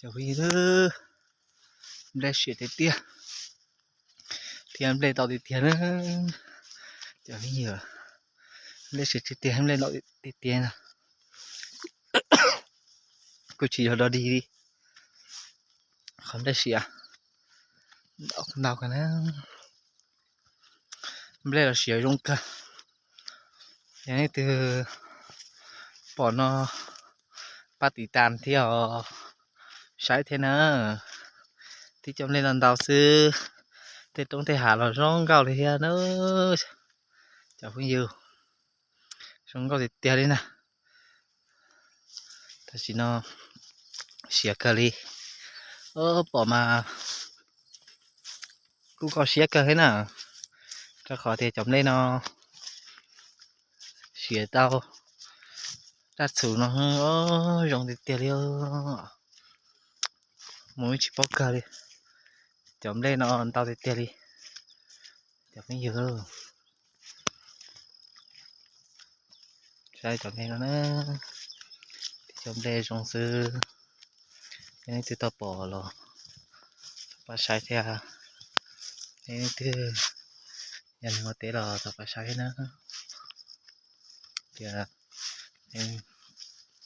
Cov phooj ywg, nplej siav tiag tiag thiab nplej ntau tiag tiag na. Cov phooj ywg, nplej siav tiag tiag, nplej ntau tiag tiag na. Kuj tsis yog dog dig li, qhov nplej siav ntau kawg na. Nplej los siav zoo kawg. Yog leej twg pom no pab tiv tas thiab os, saib thiab na. Tib co nplej no ntau xwb, tej roob tej hav los zoo nkauj li thiab na. Cov phooj ywg, zoo nkauj tiag tiag li na. Tam sim no siav kawg li, pom mas kuj kho siab kawg thiab na, rau qhov tias cov nplej no siav tau raj txhum no zoo tiag tiag li. Mus tsis paub kawg li, cov nplej no ntau tiag tiag li. Cov phooj ywg, saib cov nplej no na, tib co nplej zoo xwb. Yog leej twg tau pom los thov pab saib thiab. Yog leej twg yog neeg ua teb los thov pab saib thiab na. Tias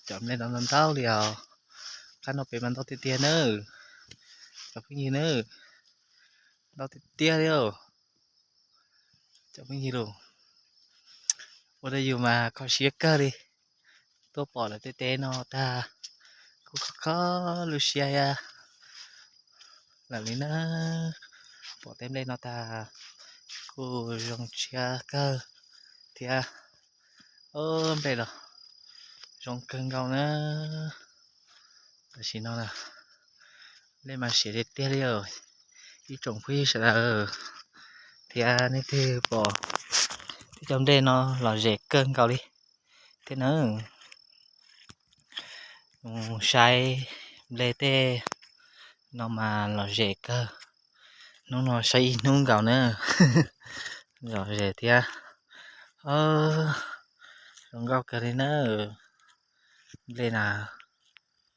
cov nplej no ntau ntau li os, qab no pem mas ntau tiag tiag nawb. Cov phooj ywg nawb, ntau tiag tiag li os. Cov phooj ywg los, ua rau yus mas kho siab kawg li. Tuaj pom lawv tej teb no tag, kuj kho kho lub siab lawm li na. Pom tej nplej no tag kuj zoo siab kawg thiab. Nplej los zoo kawg nkaus na. Tam sim no na, nplej mas siav tiag tiag li os. Ib tsoom phooj ywg sawv daws thiab, nej twg pom tib co nplej no lom zem kawg nkaus li thiab na. Mus saib nplej tej no mas lom zem kawg. Hnub no saib ib hnub nkaus na, lom zem thiab. Zoo nkauj kawg li na. Nplej na,